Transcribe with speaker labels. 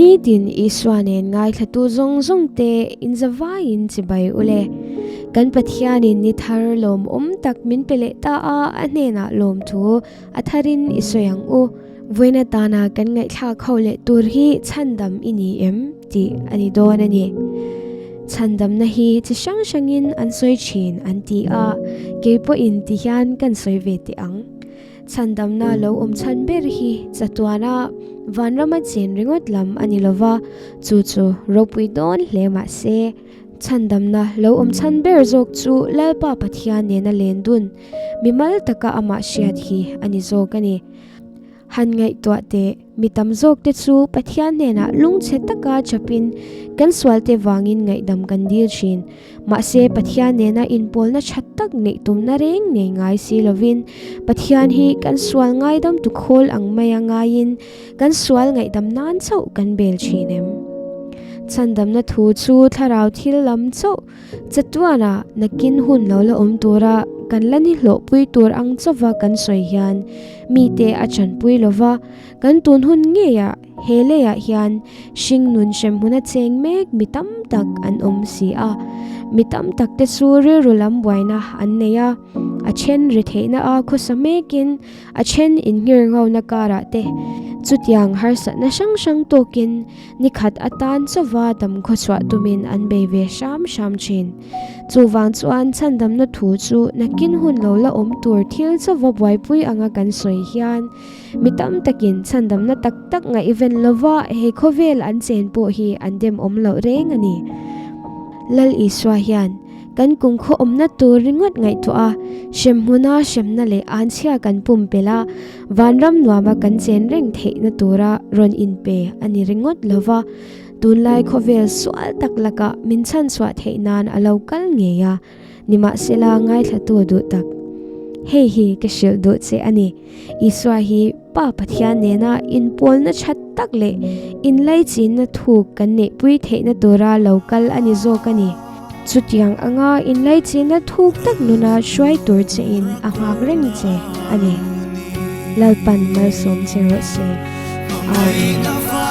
Speaker 1: Nitin Isua nen ngaithlatu zawng zawng te inzavaiin chibai ule. Kan Pathianin ni thar lawmawm tak min pe leh ta a, a hnenah lawmthu a tharin i sawi ang u. Vawiin atana kan ngaihthlak ho leh tur hi chhandam i ni em tih a ni dawn a ni. Chhandamna hi chi hrang hrangin an sawi thin an ti a, kei pawhin ti hian kan sawi ve teh ang. Chhandamna lo awm chhan ber hi chatuana vanrama chen ringawt lam a ni lova, chu chu ropui dawn hle mah se, chhandamna lo awm chhan ber zawk chu Lalpa Pathian nena len dun, mimal taka amah hriat hi a ni zawk a ni. Han ngaihtuah teh, mi tam zawk te chu Pathian hnenah lungchhe taka chapin kan sualte vangin ngaihdam kan dil thin. Mahse, Pathian nena inpawlna tha tak neih tumna reng nei ngai si lovin, Pathian hi kan sual ngaidam tu khawl ang maia ngaiin kan sual ngaihdam nan chauh kan bel thin em? Chhandamna thu chu thlarau thil lam chauh Chatuana nakin hun lo la awm tura kan la ni hlawhpui tur ang chauva kan sawi hian mite a chanpui lova, kan tun hun ngeiah he leiah hian hringnun hremhmun a cheng mek mi tam tak an awm si a. Mi tam tak te chu rilru lam buaina an nei a, a then ri theihna a khawsa mekin a then inngirngona karah te chutiang harsatna hrang hrang tawkin Ni khat atan chauva dam khawchhuah tumin an bei ve hram hram thin. Chuvang chuan chhandamna thu chu nakin hun lo la awm tur thil chauva buaipui anga kan sawi hian mi tam takin chhandamna tak tak ngaihven lova he khawvel an chen pawh hi an dem awm loh reng a ni. Lal Isua hian Kan kumkhaw awmna tur ringawt ngaihtuah a, hremhmuna hremna leh anchhia kan pumpelh a, vanram nuama kan chen reng theihna tura rawn inpe a ni ringawt lo va, tunlai khawvel sual tak lakah min chhanchhuah theih nan a lo kal ngei a, nimahsela ngaithlatu duh tak. Hei hi ka hrilh duh che a ni. Isua hi Pa Pathian nena inpawlna tha tak leh inlaichinna thuk kan neihpui theihna tura lo kal a ni zawk a ni. Chutiang anga inlaichinna thuk tak nuna hruai tur chein a nghak reng che a ni. Lalpan malsawm che rawh se. Amen.